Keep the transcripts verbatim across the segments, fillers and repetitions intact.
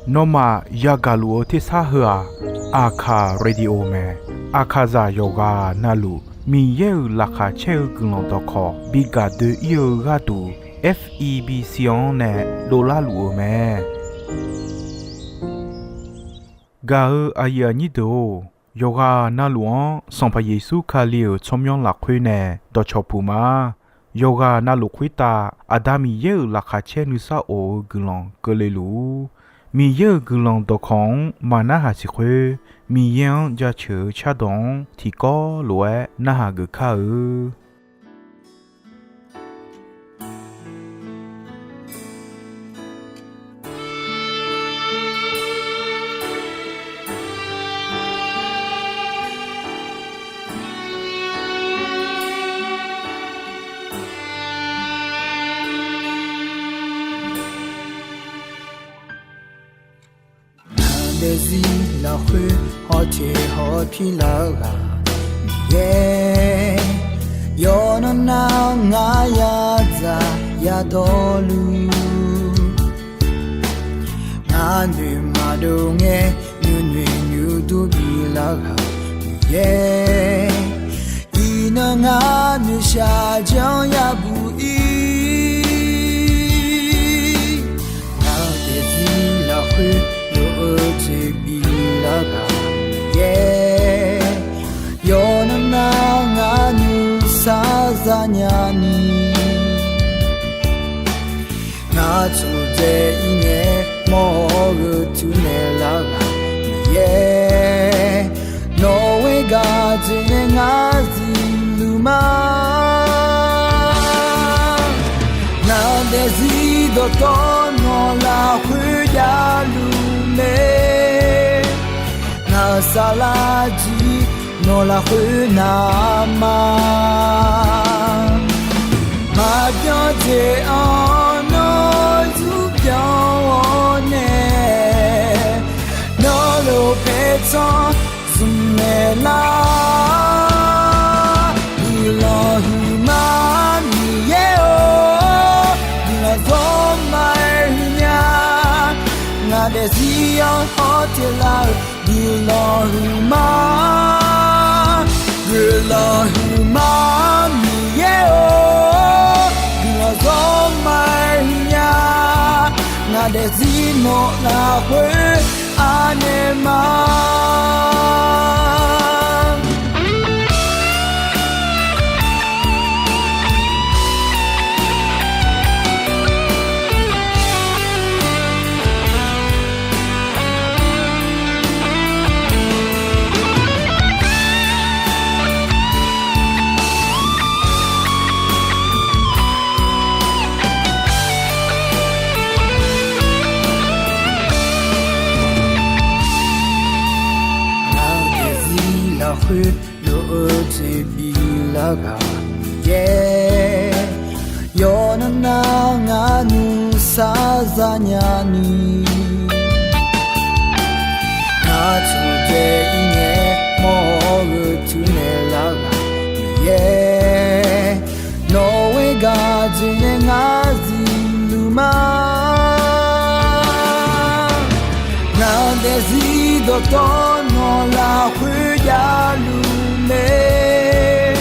Nawmaf yagaq luf-eu tersar heu-aq, Aqkaq Radio mae. Aqkaqzaq yawqghaq navluf Miqyaer-euq laqkhaq caer-eu guiqlanq dawqkawq bi gaq doe-ir-eu gharduq, F E B C-anr nae dovlar luf-eu mae. Gaq-eu aqyuif aqnyir deuq-or, yawqghaq navluf-anr Sanqpaq Yeqsur Kali-euq tsawrmyanr lafkhoer nae dawqcawq puq ma. Yawqghaq navluf khoertav Aqda Miqyaer-euq laqkhaq caer nuisar of-eu guiqlanq keuvle luf-ur. Miqyaer-euq guiqlanq dawqkawq-anr maqnarhaq siq khoer, Miqyaer-anr jaceuq-eu cardawq-anr tiqkawv lof-aer narhaq geuf kar-eu. Ngaq daefzir lafkhoer hawteq hawpir lar-eu ghaq Miqyaer, yawqnan nar ngar yadzaq yadawrluf, ngar noeq maqdov ngae nuinoeq nuidur bilar ghaq Miqyaer, iqnan ngar noeqshaq janr yabuq ir. Ngaq daefzir lafkhoer lof-eu jeq bilar ghaq Miqyaer, yawqnan nar ngar nuisar zanya ni, ngar tsofdzae ir ngae mawr-eu teunaeq lar ghaq Miqyaer, nawq-eu gaq jeq nae ngar zifluf ma. Ngaq daefzir dawqtawvluf nawq lafkhoer javluf mae, ngaq saflar jir nawq lafkhoer navma, maqbyan jeq-anr nawr zurbyan-awr nae, nawr lof paertsanr zmqnaeq lar. Guiqlanq huiqma Miqyaer-or, guiqlanq zawrmar-aer huiqnya, ngaq daefzir-anr hawteq lar-euq guiqlanq huiqma. Guiqlanq huiqma Miqyaer-or, guiqlanq zawrmar-aer huiqnya, ngaq daefzir nawq lafkhoer anaeq ma. Ngaq daefzir lafkhoer lof-eu jeq bilar ghaq Miqyaer, yawqnan nar ngar nuisar zanya ni, ngar tsofdzae ir ngae mawr-eu teunaeq lar ghaq Miqyaer, nawq-eu gaq jeq nae ngar zifluf ma. Ngaq daefzir dawqtawvluf nawq lafkhoer javluf mae,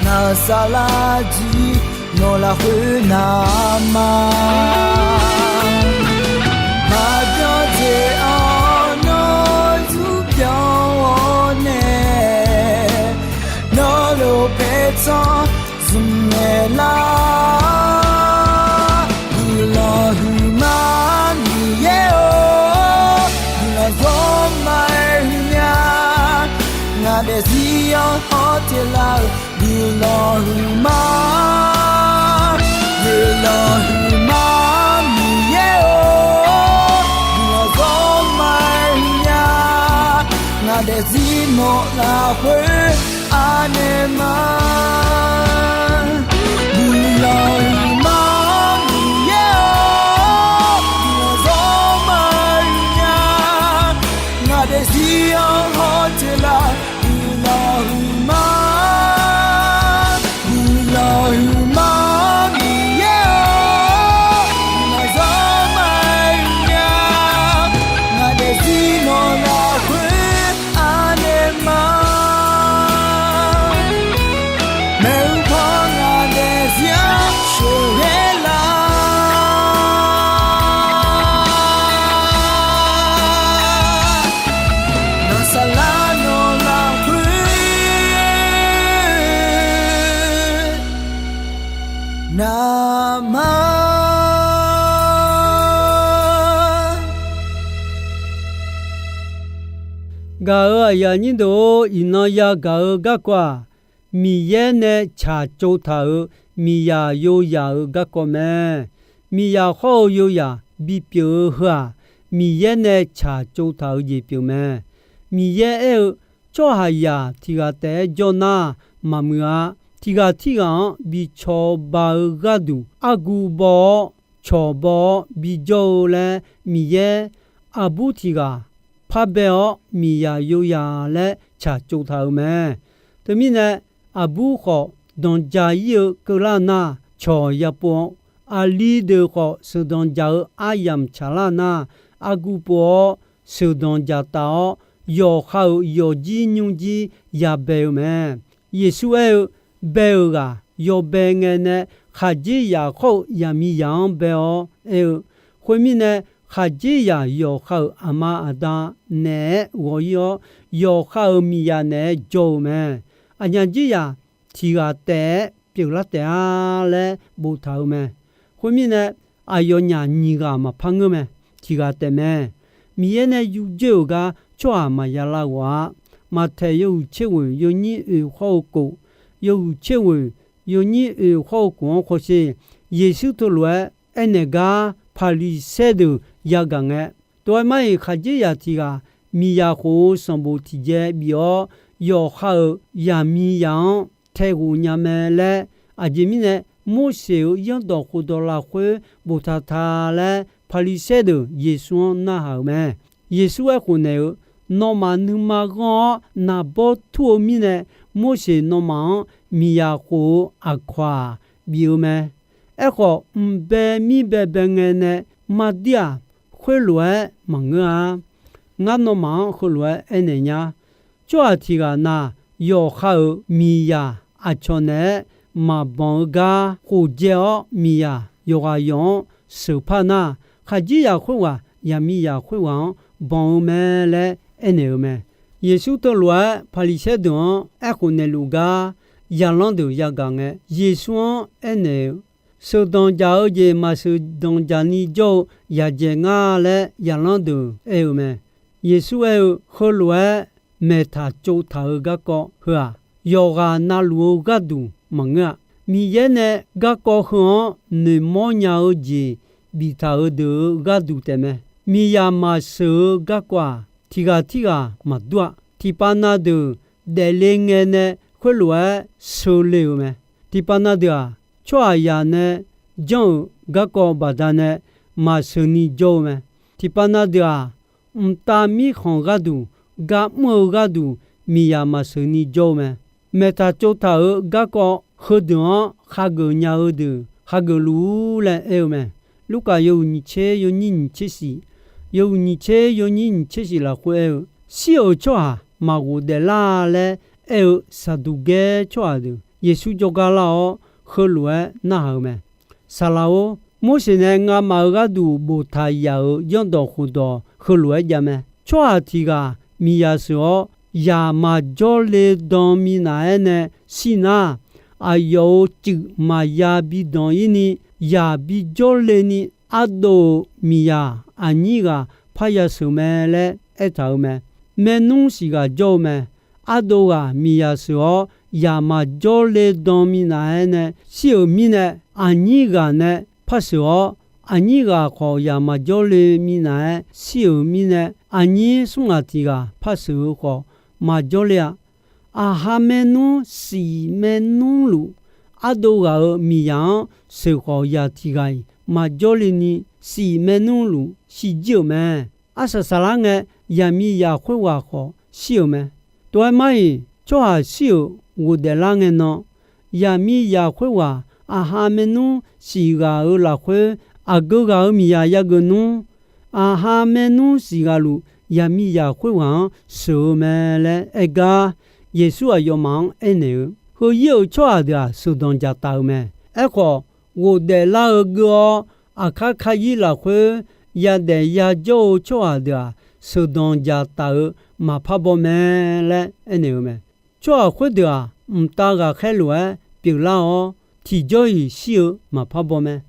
ngaq saflar jir nawq lafkhoer navma, maqbyan jeq-anr nawr zurbyan-awr nae, nawr lof paertsanr zmqnaeq lar. Guiqlanq huiqma Miqyaer-or, guiqlanq zawrmar-aer huiqnya, ngaq daefzir-anr hawteq lar-euq guiqlanq huiqma. Guiqlanq huiqma Miqyaer-or, guiqlanq zawrmar-aer huiqnya, ngaq daefzir nawq lafkhoer anaeq ma. Guiqlanq huiqma Miqyaer-or, guiqlanq zawrmar-aer huiqnya, ngaq daefzir-anr hawteq lar. Guiqlanq huiqma, guiqlanq huiqma Miqyaer-or, guiqlanq Gaq-euq aqyuif aqnyir deuq-or, iqnan yagaq-eu garkawv-aq, Miqyaer nae tsaqtsov taq-euq miqzaq yoyaq-euq garkawv mae. Miqzaq hawr-eu yoyaq bipyeuf-eu heu-aq, Miqyaer nae tsaqtsov taq-eu jeq pyeuf mae. Miqyaer aer-eu, tsawrhaqzaq tiq ghaq taef-aer jawr nar maqmuiq-a. Tiq ghaq tirghaq-anr bi cawba-eu gharduq, argu baw-awr, cawq baw-awr bijawr-eu laer, Miqyaer aqbur tiq ghaq parbae-awr, miqzaq yoyaq laer tsaqtsov taq-euq mae. Teumirnae, aqbur khawf danqjaq-ir-eu keuvlar nar, cawq yapov-awr, aqli deuq khawf sheuqdanq jaq-eu aryamq tsaqlar nar, argu pov-awr, sheuqdanq jaq taf-awr, yawqha-euq yawqjir nymrjir yabae-eu mae. Yeqsur aer-eu, bae-euq ghaq yawbae ngae nae khaqdzerzaq khawr-eu zaqmiqzaq-anr bae-awr aer-eu, khoermirnae, khaqdzerzaq yawqha-euq aqma aqda naeq-aer ghawq-ir-awr, yawqha-euq miqzaq naeq-aer jawr-eu mae. Aqnyaf dzerzaq tiq ghaq taef-aer pyeuflar taef-a laer boftaq-eu mae. Khoermirnae, aqyawfnyaf nyiq ghaq maqpar ngeur mae. Tiq ghaq taef mae. Miqyaer nae yurdzoer-euq gar tsawrhaq maqya lav ghawf-a. Maqtaeq yawhuiq tser ghoeq yawnyir oeq hawr-eu kof, yawhuiq tser ghoeq yawnyir oeq hawr-eu kof-anr hawsher. Yeqsur teulof-aer aernaeq gar Paqliqsaer deuq yagaq ngae, tov-aer mar-iq khaqdzerzaq tiq ghaq miqzaq khof-eu sanqbof tiqjaev bif-awr, yawqha-euq zaqmiqzaq-anr tae ghof nya mae laer, aqjeq mirnae Morseq-euq zanrdawq khofdawq lafkhoer boftaq ta laer, Paqliqsaer deuq Yeqsur-anr narhaq-euq mae. Yeqsur aerkhof naeq-eu, Nawmaf nuima ghanr-awr naqbawr tur-eu mirnae, Morseq nawmaf-anr miqzaq khof-eu aqkawq-aq bif-eu mae. Aerkhawf, mq bae mir baebae ngae nae mardir-aq, khoerlof-aer maqngeur-a. Ngar nawmaf-anr heulof-aer aernaeq nya. Tsawrhaq tiq ghaq na, yawqha-euq miqzaq aqcawq naeq-aer maqbanq-eu gar khofdzae-awr, miqzaq yawqghaq yawq-anr sheuqpar nar, khaqdzerzaq khoerghaq zaqmiqzaq khoerghaq-anr banq-eu mae laer aernaeq-eu mae. Yeqsur teulof-aer Paqliqsaer deuq-anr aerkhof naeqluf gar zaqlanr deuq yagaq ngae, Yeqsur-anr aernaeq-eu, Sheuqdanq jaq-eu jeq maqsheuqdanq jaq ni jawr-eu yaqdzaeq nga laer zaqlanr deuq aer-eu mae. Yeqsur aer-eu, Heulof-aer maeqtaq tsovtaq-eu garkawv heu-aq, yawqghaq navluf-eu gharduq maqngeur-a. Miqyaer nae garkawv heu-anr noeqmawr nya-eu jeq biftaq-euq deuq-euq gharduq taefmae. Miqzaq maqsheuq-eu garkawv-aq, tiq ghaq tirghaq maqdur-a. Tiqpav na deuq daefle ngae nae khoerlof-aer sheuqle-euq mae. Tiqpav na deuq-aq, tsawrhaqzaq nae janr-euq garkawv baqdanae maqsheuq ni jawr-eu mae. Tiqpav na deuq-aq, mqtav mirkhanq gharduq gar mr-eu gharduq miqzaq maqsheuq ni jawr-eu mae. Maeqtaq tsovtaq-euq garkawv heudeuq-anr khageuf nya-eu deuq khageuf luf-ur laer aer-eu mae. Lurkaf yawhuiq nyiq tser yawnyir nyiq tser shif, yawhuiq nyiq tser yawnyir nyiq tser shif lafkhoer aer-eu, Shir-euq tsawrhaq maqghof daeflar laer aer-eu Saqduqgaer tsawrhaq deuq Yeqsur jawrgar lar-awr, heulof-aer narhaq-eu mae. Saqlaq-or, Morseq nae ngamaf-euq gharduq boftaq yaf-euq zanrdawq khofdawq heulof-aer jav mae. Tsawrhaq tiq ghaq miqzaq sheuq-awr, zaq maqjawr le dan minav-aer nae shir nar, aqyawf-euq cuif maqya bi danq-ir ni, zaq bi jawr le ni, ardov-euq miqzaq aqnyir ghaq parya sheuq mae laer aertaq-euq mae. Maernmr siq ghaq jawr-eu mae. Ardov ghaq miqzaq sheuq-awr, zaq maqjawr le dan minav-aer nae shir-euq mirnae, aqnyir ghaq nae par sheuq-awr, aqnyir ghaq khawf zaq maqjawr le minav-aer shir-euq mirnae, aqnyir smr ghaq tiq ghaq par sheuq-eu khawf maqjawr le-a. Aqha maernmr siq maernmr luf, ardov ghaq-euq miqzaq-anr sheuq khawf, zaq tiq ghaq-iq maqjawr le ni, siq maernmr luf shirjir-euq mae. Arsaq saqlar ngae, zaqmiqzaq khoerghaq khawf shir-euq mae. Tov-aer mar-iq, tsawrhaq shir-euq ghofdaef lar ngae nan, zaqmiqzaq khoerghaq aqha maernmr siq ghaq-euq lafkhoer, aqgeu ghaq-euq miqzaq yageuf nmr. Aqha maernmr siq ghaq luf, zaqmiqzaq khoerghaq-anr sheuq-eu mae laer aer gar, Yeqsur aqyawfmaf-anr aernaeq-eu, Heu-ir-euq tsawrhaq deuq-aq, sheuqdanq dzaqtaf-euq mae. Aerkhawf, ghofdaef lar-eu geur-awr, aqkar kar-ir lafkhoer yadaef yajawr-eu tsawrhaq deuq-aq, sheuqdanq dzaqtaf-euq maqpar baw mae laer aernaeq-eu mae. Tsawrhaq khoerdeuq-aq, mqtav ghaqkhaer lof-aer pyeuflar-awr, tiqjawr-iq shir-eu maqpar baw mae.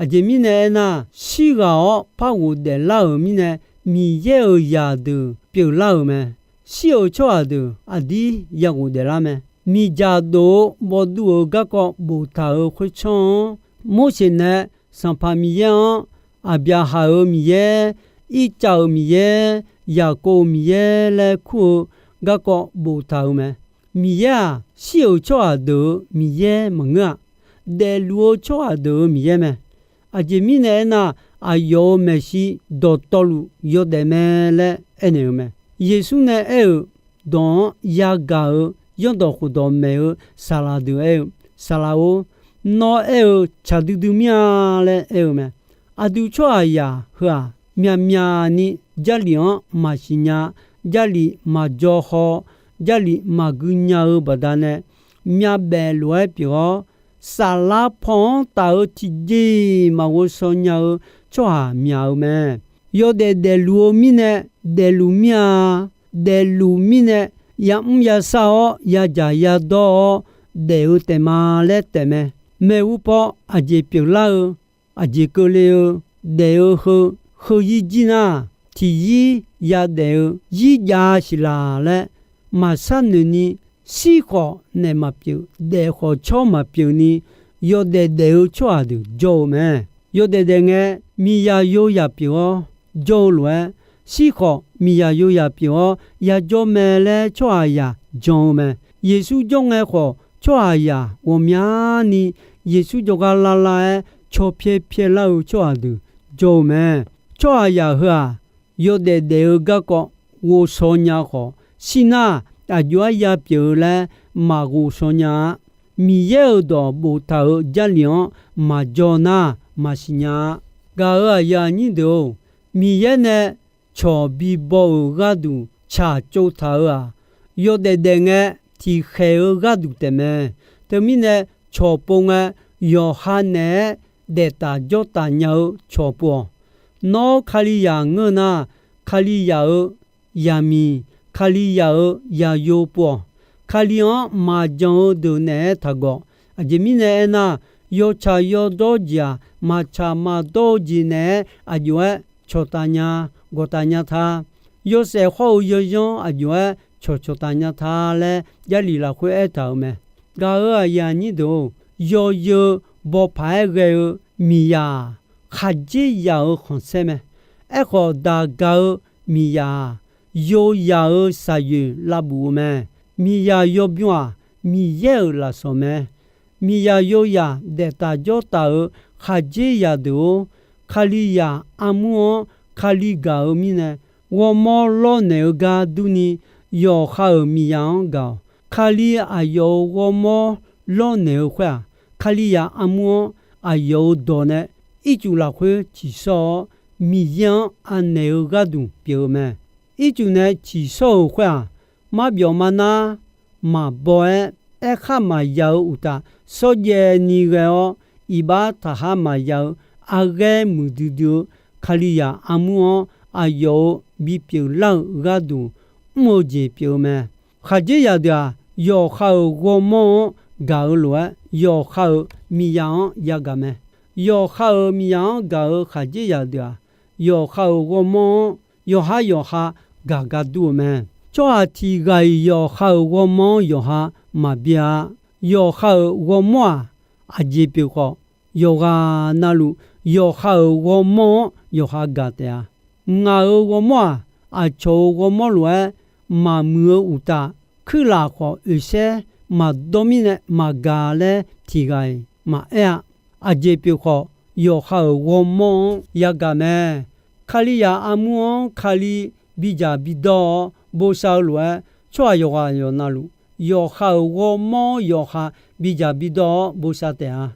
Aqjeq mirnae aernar, shirghaq-awr par ghofdaef lar-euq mirnae, Miqyaer-euq zaqdeuq pyeuflar-euq mae. shir-euq tsawrhaq deuq aqdir ya ghofdaef lar mae. Miqdzaq dof-eu bawvduv-euq garkawv boftaq-euq khoertsanr-anr, Morseq nae Sanqpaq Miqyaer-anr, Aqbyaqhaq-euq Miqyaer, Irtsav-euq Miqyaer, Yaqkov-euq Miqyaer laer kur-eu garkawv boftaq-euq mae. Miqyaer-aq, shir-euq tsawrhaq deuq-euq Miqyaer maqngeur-a. Daefluf-eu tsawrhaq deuq-euq Miqyaer mae. Aqjeq mirnae aernar, aqyawf-euq maeqshi dawqtawvluf yawdaef mae laer aernaeq-eu mae. Yeqsur nae aer-euq dawq-anr yagaq-euq zanrdawq khofdawq maeq-eu saqlaq deuq aer-eu, Saqlaq-or, nawr aer-eu tsaq duidui mir-a laer aer-eu mae. Aqdui tsawrhaqzaq heu-aq, myaqmyaq ni Jarlif-anr maqsiq nya, Jarlif maqdzaw haw, Jarlif maqgui nya-eu baqdanae, myavbaef lof-aer pyeuf-awr, saflar paw-anr taf-eu tiqjeq-iq maqghovshaw nya-eu tsawrhaq myaq-eu mae. Yawdaef daefluf-eu mirnae daefluf mir-a. Daefluf mirnae yamr yasar-awr yadzaq yadawr-awr daef-eu taef ma laer taef mae. Maeqhu paw aqjeq pyeuflar-eu, aqjeq keuvle-eu, daef-eu heu, heu zir jir nar, tiqzir yadaef-eu zir jav siq laq laer maqshar noeq ni, shir khawf naeq maqpyeuf, daef khawf tsawr maqpyeuf ni, yawdaef daef-eu tsawrhaq deuq jawr-eu mae. Yawdaef daef ngae, miqzaq yozaq pyeuf-awr jawr-eu lof-aer, shir khawf miqzaq yozaq pyeuf-awr yajawr mae laer tsawrhaqzaq jan-eu mae. Yeqsur jawr ngae khawf, tsawrhaqzaq ghawqmyani Yeqsur jawrgar lavlav-aer caw pyaer pyaer lar-eu tsawrhaq deuq jawr-eu mae. Tsawrhaqzaq heu-aq, yawdaef daef-eu garkawv ghovshaw nya khawf, shir nar aqjox-aer yapyeuf-eu laer maqghovshaw nya-a. Miqyaer-euq dawq boftaq-euq Jarlif-anr maqjaw nar maqsiq nya-a. Gaq-euq aqyuif aqnyir deuq-or, Miqyaer nae cawq bibaw-euq gharduq tsaq tsovtaq-euq-aq, yawdaef daef ngae tiqkhaeq-eu gharduq taefmae. Teumirnae, cawq pov ngae, yawqha naeq-aer daeftaf jawrtaf nya-eu cawq pov-awq. Nawr Kalizaq ngeur nar, Kalizaq-euq zaqmiq, Kalizaq-euq zaqyo pov-awq. Kali-anr maqjan-eu deuq naeq-aer taqgawq. Aqjeq mirnae aernar, yawtsaq yawdawr jeq-aq, maqtsaq maqdawr-eu jeq naeq-aer aqjox-aer cawqtaf nya, gawqtaf nya ta. Yawshaef hawr-eu yawzanr aqjox-aer cawqcawq taf nya ta laer Jarlif lafkhoer aertaq-euq mae. Gaq-euq aqyuif aqnyir deuq-or, yawzeu bawpaq-aer ghae-eu miqzaq-aq, khaqdzer yaq-euq khanqsaer mae. Aerkhawf, daq gaq-eu miqzaq-aq, yozaq-euq shaqyoeq lavbuf-eu mae. Miqzaq yawbymr-aq, Miqyaer-euq lafsawq mae. Miqzaq yozaq daeftaf jawrtaf-euq khaqdzer yaq deuq-or, Kalizaq armur-anr Kali gaq-eu mirnae, ghawrmawr lawrnaeq-eu gar durni, yawqha-euq miqzaq-anr gaq-awq. Kali aqyawf-euq ghawrmawr lawrnaeq-eu khoer-aq, Kalizaq armur-anr aqyawf-euq dawq nae ircuf lafkhoer ciqshawr-awr, Miqyaer-anr anaeq-eu gharduq pyeuf-eu mae. Ircuf nae ciqshawr-euq khoer-aq, marbyawf marnar maqbaw-aer, aerkhar maqya-eu uqtaf, shawrjaev ni ghae-awr, iqbax taqhar maqya-eu, arghaer muiqdui dui-eu Kalizaq armur-anr aqyawf-euq bipyeuf lar-euq gharduq mr-eu jeq pyeuf-eu mae. Khaqdzerzaq deuq-aq, yawqha-euq ghawrmawr-anr gaq-eu lof-aer, yawqha-euq miqzaq-anr yagaq mae. Yawqha-euq miqzaq-anr gaq-euq khaqdzerzaq deuq-aq, yawqha-euq ghawrmawr-anr yawqhar yawqha gaq gar dur-eu mae. Tsawrhaq tiq ghaq-iq yawqha-euq ghawrmawr-anr yawqha maqbi-a. Yawqha-euq ghawrmawr-aq, aqjeq pyeuf khawf, yawqghaq navluf yawqha-euq ghawrmawr-anr yawqha gaq taef-a. Ngaq-euq ghawrmawr-aq, aqcawq-euq ghawrmawr lof-aer maqmuiq-eu uqtaf, kuirlaf khawf oeqsaer maqdawr mirnae maqgaq laer tiq ghaq-iq maqaer-a. Aqjeq pyeuf khawf, yawqha-euq ghawrmawr-anr yagaq mae. Kalizaq armur-anr Kali bidzaq bidawr-awr bosav-eu lof-aer, tsawrhaq yawqghaq yawqnavluf, yawqha-euq ghawrmawr-anr yawqha bidzaq bidawr-awr bosav taef-a.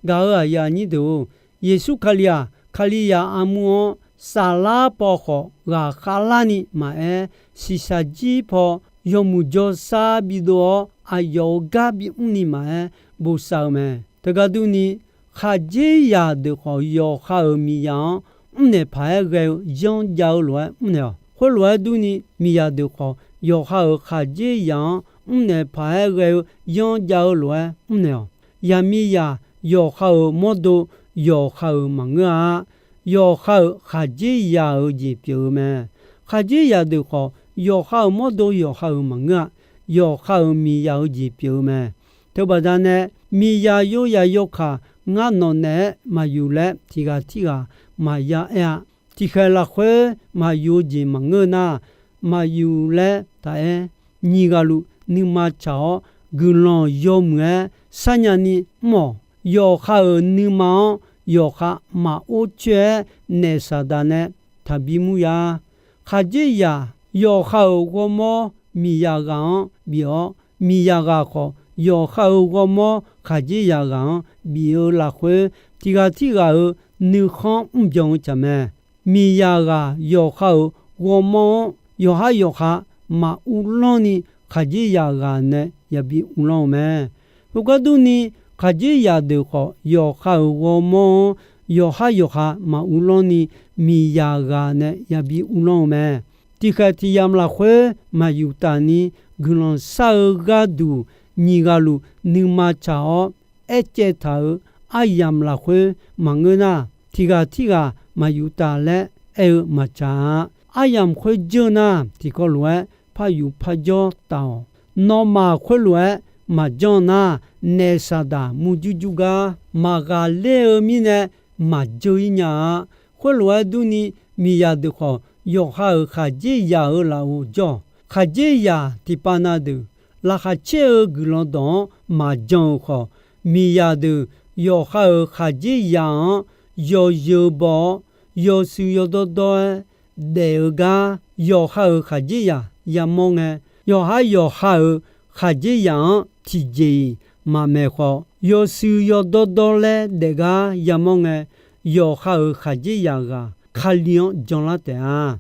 Gaq-euq aqyuif aqnyir deuq-or, Yeqsur Kali-aq, Kalizaq armur-anr saflar paw khawf ghaqkhav larni maqaer, shiqshaq jir paw yawmuiq jawrshar bidov-awr, aqyawf-euq gar bimr ni maqaer bosav-eu mae. Teugar durni, khaqdzerzaq deuq khawf, yawqha-euq miqzaq-anr mrnaeq paq-aer ghae-eu yanr jav-eu lof-aer mrnaeq-awq. Khoerlof-aer durni, miqzaq deuq khawf, yawqha-euq khaqdzerzaq-anr mrnaeq paq-aer ghae-eu yanr jav-eu lof-aer mrnaeq-awq. Zaqmiqzaq yawqha-euq mawrdo, yawqha-euq maqngeur-a. Yawqha-euq khaqdzerzaq-euq jeq pyeuf-eu mae. Khaqdzerzaq deuq khawf, yawqha-euq mawrdo yawqha-euq maqngeur-a. Yawqha-euq miqzaq-eu jeq pyeuf-eu mae. Teubaqda nae, miqzaq yawzaq yawkaq ngar nawq naeq-aer maqyuf laer tiq ghaq tirghaq maqya aer-a. Tiqkhaeq lafkhoer maqyuf-eu jeq maqngeur nar, maqyuf laer taq aer. Nyiq ghaq luf nuima tsaq-awr, guiqlanq yawmuiq-aer sharnya ni mr-awq. Yawqha-euq nuima-anr yawqha maqor coer-aer naef Saqdaq nae taqbi mur ya. Khaqdzerzaq yawqha-euq ghawrmawr miqzaq ghaq-anr bif-awr, miqzaq ghaq khawf yawqha-euq ghawrmawr khaqdzerzaq ghaq-anr bif-eu lafkhoer, tiq ghaq tirghaq-euq nuikhanr mrbyan-eu tsaq mae. Miqzaq ghaq yawqha-euq ghawrmawr-anr yawqhar yawqha maquvlanr ni, khaqdzerzaq ghaq nae yabi uvlanr-eu mae. Khoergar durni, khaqdzerzaq deuq khawf yawqha-euq ghawrmawr-anr yawqhar yawqha maquvlanr ni, miqzaq ghaq nae yabi uvlanr-eu mae. Tiqkhaeq tiq yamq lafkhoer maqyuf taf ni, guiqlanq shar-eu gharduq nyiq ghaq luf nuima tsaq-awr, aercaev taq-euq aryamq lafkhoer maqngeur nar, tiq ghaq tirghaq maqyuf taf laer aer-eu maqtsaq-a. Aryamq khoer jeur nar, tiqkawv lof-aer par yuf par jawr taf-awq. Nawmaf khoerlof-aer maqjanr nar, naef Saqdaq murjur jur gar maqghaqler-eu mirnae maqjeur-ir nya-a. Khoerlof-aer durni, miqzaq deuq khawf yawqha-euq khaqdzerzaq-euq lafov jawr-awq. Khaqdzerzaq tiqpav na deuq laqkhaq caer-eu guiqlanq dawq-anr maqjan-euq khawf, miqzaq deuq yawqha-euq khaqdzerzaq-anr yawzeu baw-awr, yawshuif yawdawr dawr-aer daef-eu gar yawqha-euq khaqdzerzaq yamawr ngae, yawqhar yawqha-euq khaqdzerzaq-anr tiqjeq-iq maqmaeq khawf, yawshuif yawdawr dawr laer daef gar yamawr ngae, yawqha-euq khaqdzerzaq ghaq Kali-anr janlar taef-a.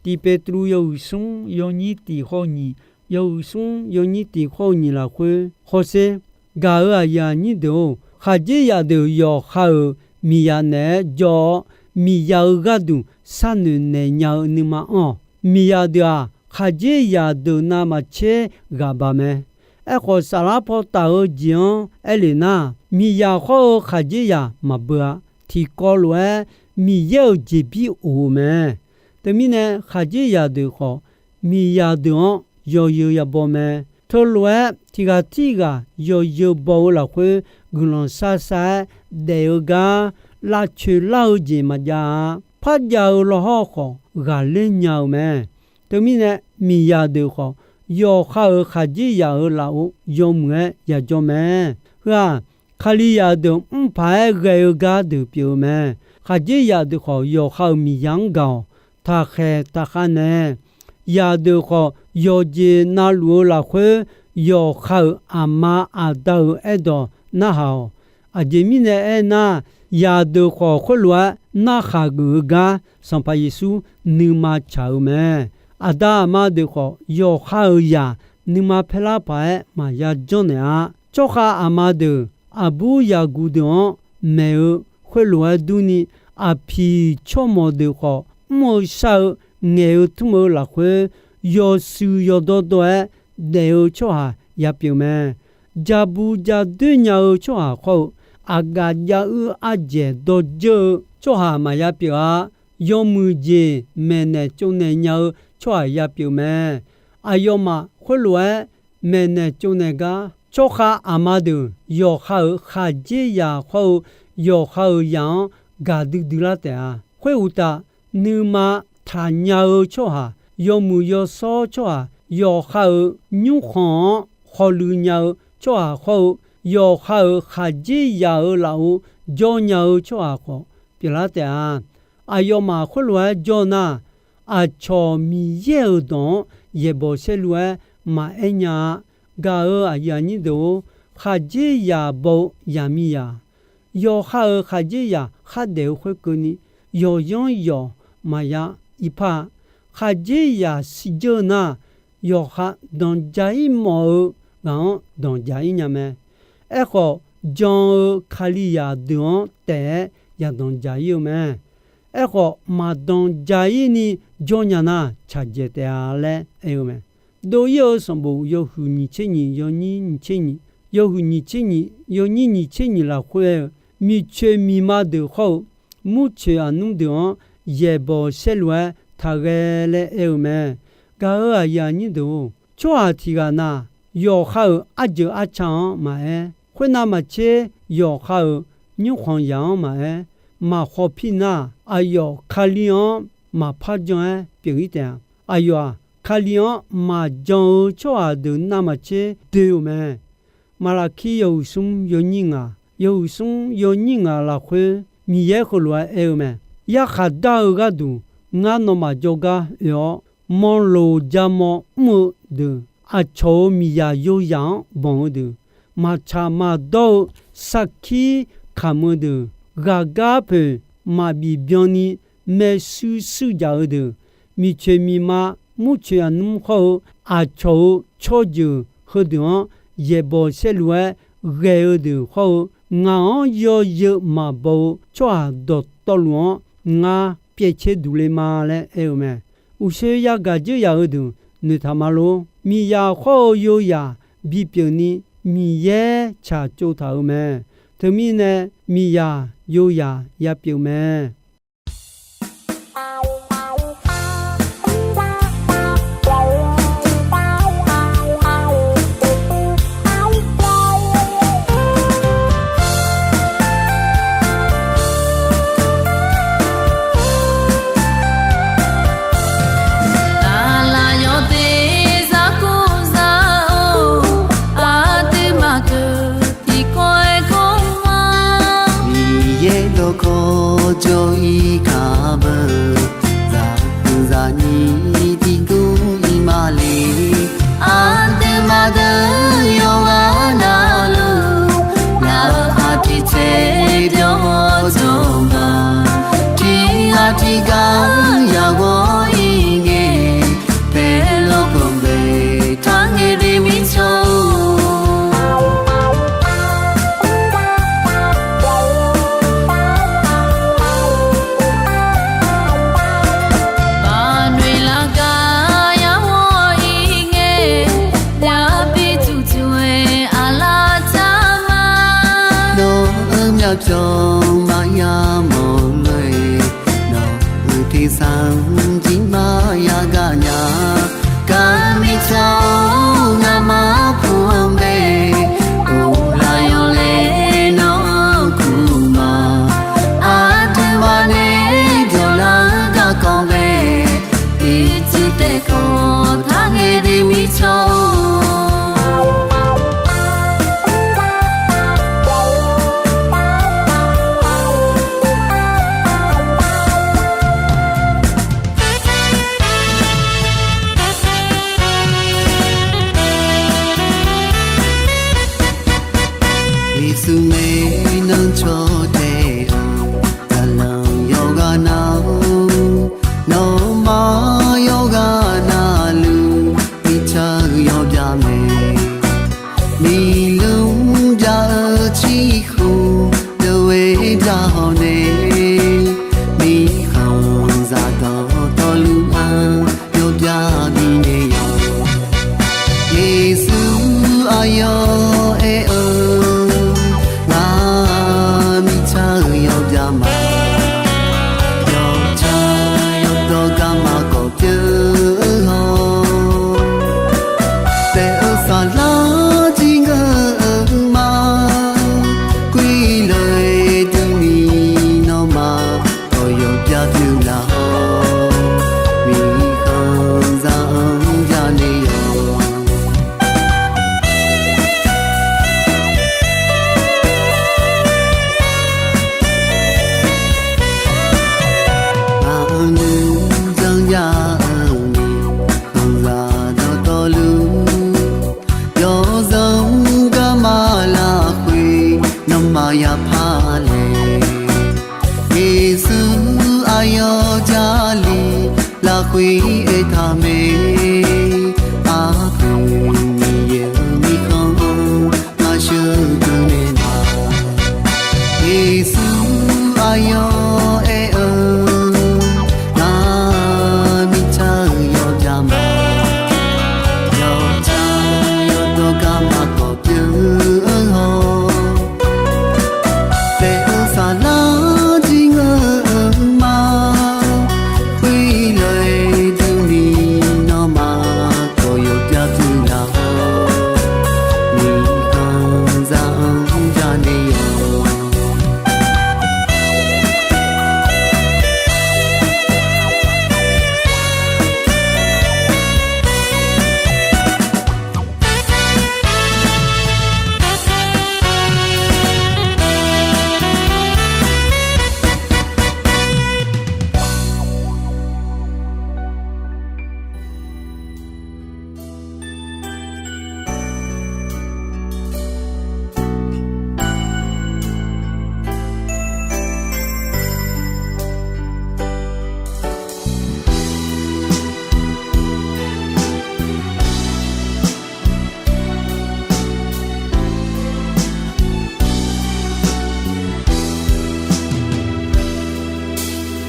Tiq Petru yawhuiq smr yawnyir tiq khawr nyiq, yawhuiq smr yawnyir tiq khawr-eu nyiq lafkhoer hawsher. Gaq-euq aqyuif aqnyir deuq-or, khaqdzerzaq deuq yawqha-euq miqzaq naeq-aer jawr-awr, miqzaq-eu gharduq sharnoeq naeq nya-eu nuima anr-awq. Miqzaq deuq-aq, khaqdzerzaq deuq navmaqtser ghaq baq mae. Aerkhawf, saflar paw taf-eu jeq-anr aer lef nar, miqzaq khawr-eu khaqdzerzaq maqbeu-a. Tiqkawv lof-aer Miqyaer-euq jeqbir of-eu mae. Teumirnae, khaqdzerzaq deuq khawf, miqzaq deuq-anr yawzeu yabaw mae. Teulof-aer tiq ghaq tirghaq yawzeu baw-eu lafkhoer, guiqlanq shar shar-aer daef-eu gar lavcoeq lar-eu jeq maqjav-a. Parjav-eu lawhawr khawf ghaqler nya-eu mae. Teumirnae, miqzaq deuq khawf, yawqha-euq khaqdzerzaq-euq lafov yawmuiq-aer yajawr mae. Heu-aq, Kalizaq deuq mr paq-aer ghae-eu gar deuq pyeuf-eu mae. Khaqdzerzaq deuq khawf, yawqha-euq miqzaq-anr gaq-awq. Taqkhaeq taqkhav nae, zaqdeuq khawf, yawqjeq navluf-eu lafkhoer, yawqha-euq aqma aqda-euq aerdawq narhaq-awq. Aqjeq mirnae aernar, zaqdeuq khawf khoerlof-aer narhaq geuf-eu gar Sanqpaq Yeqsur nuima tsaq-eu mae. Aqda aqma deuq khawf, yawqha-euq zaq nuima paerlar paq-aer maqya janrnaeq-a. Tsawrkhav aqma deuq aqbur zaqguq deuq-anr maeq-eu khoerlof-aer durni, aqpiq tsawrmawq deuq khawf, mr-eu shar-eu ngaeq-eu tmr-eu lafkhoer, yawshuif yawdawr dawr-aer daef-eu tsawrhaq ya pyeuf mae. Jabu jadoer nya-eu tsawrhaq khawr-eu, aqgaf jav uir ardzaeq dawrdzeur-eu tsawrhaq maqya pyeuf-a. Yawmuiq jeq maeqnaeq tsovnaeq nya-eu tsawrhaq ya pyeuf mae. Aqyawfmaf khoerlof-aer maeqnaeq tsovnaeq gar, tsawrkhav aqma deuq yawqha-euq khaqdzerzaq khawr-eu, yawqha-euq zaq-anr gaqdui dui lar taef-a. Khoeruqtaf, nuima taqnya-eu tsawrhaq, yawmuiq yawshawr tsawrhaq, yawqha-euq nymrkhanq-anr khawluiv nya-eu tsawrhaq khawr-eu, yawqha-euq khaqdzerzaq-euq lafov jawr nya-eu tsawrhaq khawf pyeuflar taef-a. Aqyawfmaf khoerlof-aer jawr nar, aqcawq Miqyaer-euq dawq-anr yaeqbawq saerlu-aer maqaer nya-a. Gaq-euq aqyuif aqnyir deuq-or, khaqdzerzaq baw-eu zaqmiqzaq, yawqha-euq khaqdzerzaq khardaef-eu khoerkeuvni, yawqyanr yawq maqya irpar-a. Khaqdzerzaq shirdzeur nar, yawqha danqdzaq-ir mawf-eu ghaq-anr danqdzaq-ir nya mae. Aerkhawf, jan-eu Kalizaq deuq-anr taef-aer yaqdanq dzaq-ir-eu mae. Aerkhawf, maqdanq dzaq-ir ni jawr nya nar, tsaqdzaeq taef-a laer aer-eu mae. Dov-ir-eu sanqbof yawhuiq nyiq tser nyiq, yawnyir nyiq tser nyiq, yawhuiq nyiq tser nyiq, yawnyir nyiq tser nyiq lafkhoer aer-eu, miqcoeq miqma deuq khawr-eu, murcoeq aqnmr deuq-anr yaeqbawq saerlu-aer taqghae laer aer-eu mae. Gaq-euq aqyuif aqnyir deuq-or, tsawrhaq tiq ghaq na, yawqha-euq arjeuq arca-anr maqaer, khoernav maqtser yawqha-euq nymrkhanq zaq-anr maqaer, maq khawf pir nar, aqyawf Kali-anr maqpar jan-aer pyeuf-ir taef-a. Aqyawf-aq, Kali-anr maqjan-eu tsawrhaq deuq navmaqtser doe-eu mae. Maqlaqkir yawhuiq smr yawnyir ngaq, yawhuiq smr yawnyir ngaq lafkhoer Miqyaer heulof-aer aer-eu mae. Yarkhaq dar-eu gharduq ngar nawmaf jawrgar oe-awr, manqloq jamaw mr-eu deuq, aqcawq-euq miqzaq yoyaq-anr banq-eu deuq, maqtsaq maqdawr-eu sarkir kamq-eu deuq, ghaqgar poeq maqbif byanni maershuir shuir jaq-eu deuq, miqcoeq miqma, murcoeq aqnmr hawr-eu aqcawq-euq tsawrjeuq heudeuq-anr yaeqbawq saerlu-aer ghae-eu deuq hawr-eu, ngaq-anr yawzeu maqbaw-eu tsawrhaq dawqtawvluf-anr ngar pyaev caer duq le ma laer aer-eu mae. Uqshoe yagaq dzeur yaq-eu deuq noeqtaq ma lor. Miqzaq hawr-eu yoyaq bipyeuf ni Miqyaer tsaqtsov taq-euq mae. Teumirnae miqzaq yoyaq yapyeuf mae. Aqlaf yawteq zar kur zar-or, aqduimaf deuq tiqkawv-aer kawv ma. Miqyaer dawqkawq jawr-ir kar beu, zaqguq zaqnyir tiqguv ir ma le. Aqduimaf deuq yawqghaq navluf, ngaq-euq aqtiq tsaev byawq-awr jawr ma. Tiq ghaq tiq ghaq yaq ghawr-ir ngae, paerlof kawqbae taq ngae de mirtsaq-or. Baqnoeq lar gar yar ghawr-ir ngae, yabi tuqtuq-aer aqlaf taq ma. Nawq-euq myavpyawq maqya mawq lof-aer, nawq-euq tersar-anr jir maqya gaq nya. Gar mirtsaq-or, ngamaf pu-anr bae, of laf yawlaeq nawq-anr kur ma. Aqduimaf nae jawrlar-eu garkawv bae, ircuf taef kawv taq ngae de mirtsaq-or. Yeqsur maeqnan caw tae-eu, zaqlanq yawqghaq nav-or, nawmaf yawqghaq navluf, mirtsaq-eu yawbyav mae. Miqluf byav-eu ciqkhof deuq-aer byav hawq nae, mirkhanqzaq dawqtawvluf-anr yawbyav bifnaeq yawq. Yeqsur aqyawf aer-eu, ngar mirtsaq-eu yawbyav ma. Yawtsaq yawdawr garma kawf pyeuf-eu haw, taef-eu saflar jir ngeur-eu ma. Guiqlanq-aer duini nawmaf, aqyawf byav pyeuf laf-awr, mirkhanqzaq-anr byav naeq yawq. Aqnuiv zanrjav-eu mirkhanqzaq dawqtawvluf, yawzanr garma lafkhoer nawmaf yapar laeq. Yeqsur aqyawf Jarlif lafkhoer aertaq mae. Aqpoeq Miqyaer-euq mirkhanq-anr ngaq sheuqdui naeq ma. Yeqsur aqyawf aer-eu, ngar mirtsaq-eu yawbyav ma. Yawtsaq yawdawr garma kawf pyeuf-eu haw, taef-eu saflar jir ngeur-eu ma. Guiqlanq-aer duini nawmaf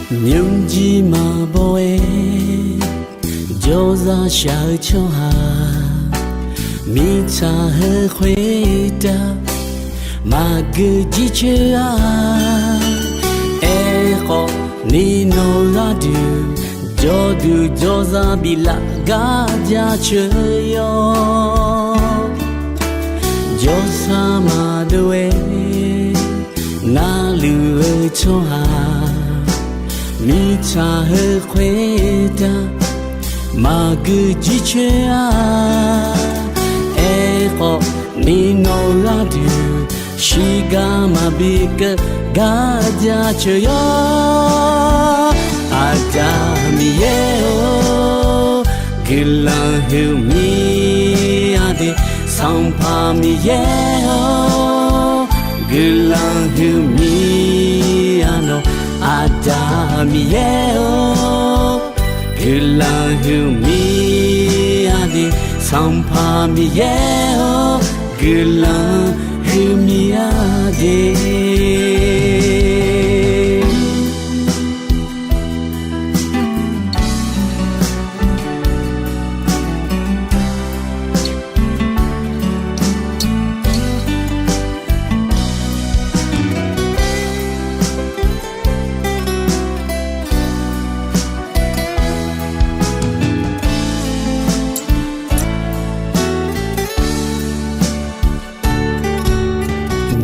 Nymrjir maqbaw-aer jawrzaq shaq-eu tsawrhaq, mirtsaq heu khoertav maqgeu jircoer-a. Aerkhawf, ni nawq gharduq jawrduq jawrzaq biflaf gar jaceuq yawr. Jawrsar maqdov-aer narluf-eu tsawrhaq, mirtsaq heu khoertav maqgeu jircoer-a. Aerkhawf, ni nawq gharduq shiqgar maqbi keuv gar jaceuq yawr. Aqda Miqyaer-or, guiqlanq huiqmir-a de. Sanqpaq Miqyaer-or, guiqlanq huiqmir-a nawq. Aqda Miqyaer-or, guiqlanq huiqmir-a de. Sanqpaq Miqyaer-or, guiqlanq huiqmir-a de.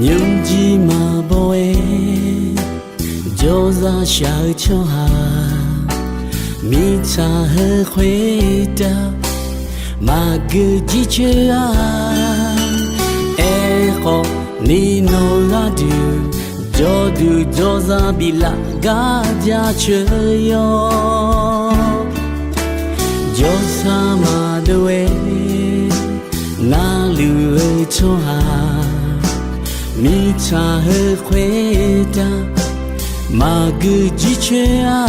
Nymrjir maqbaw-aer jawrzaq shaq-eu tsawrhaq, mirtsaq heu khoertav maqgeu jircoer-a. Aerkhawf, ni nawq gharduq jawrduq jawrzaq biflaf gar jaceuq yawr. Jawrsar maqdov-aer narluf-eu tsawrhaq, mirtsaq heu khoertav maqgeu jircoer-a.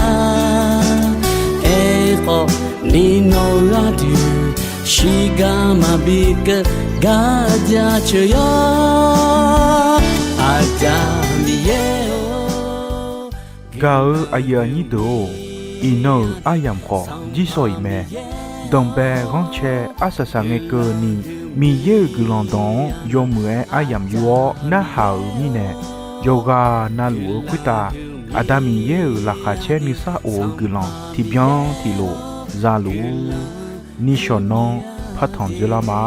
Aerkhawf, ni nawq gharduq shiqgar maqbi keuv gar jaceuq yawr. Aqda Miqyaer-or, gaq-eu aqyuif aqnyir deuq-or, iqnan-euq aryamq khawf jirsawq iq mae. Danqbae ghanrcae arsaq saqngae keuvni, Miqyaer-euq guiqlanq dawq-anr yawmuiq-aer aryamq yur-awr narhaq-euq mirnae, yawqghaq navluf-eu khoertav Aqda Miqyaer-euq laqkhaq caer nuisar of-eu guiqlanq tiqbyan tiqlof za luf-ur. Nishawq nanr partanq dzoerlar ma.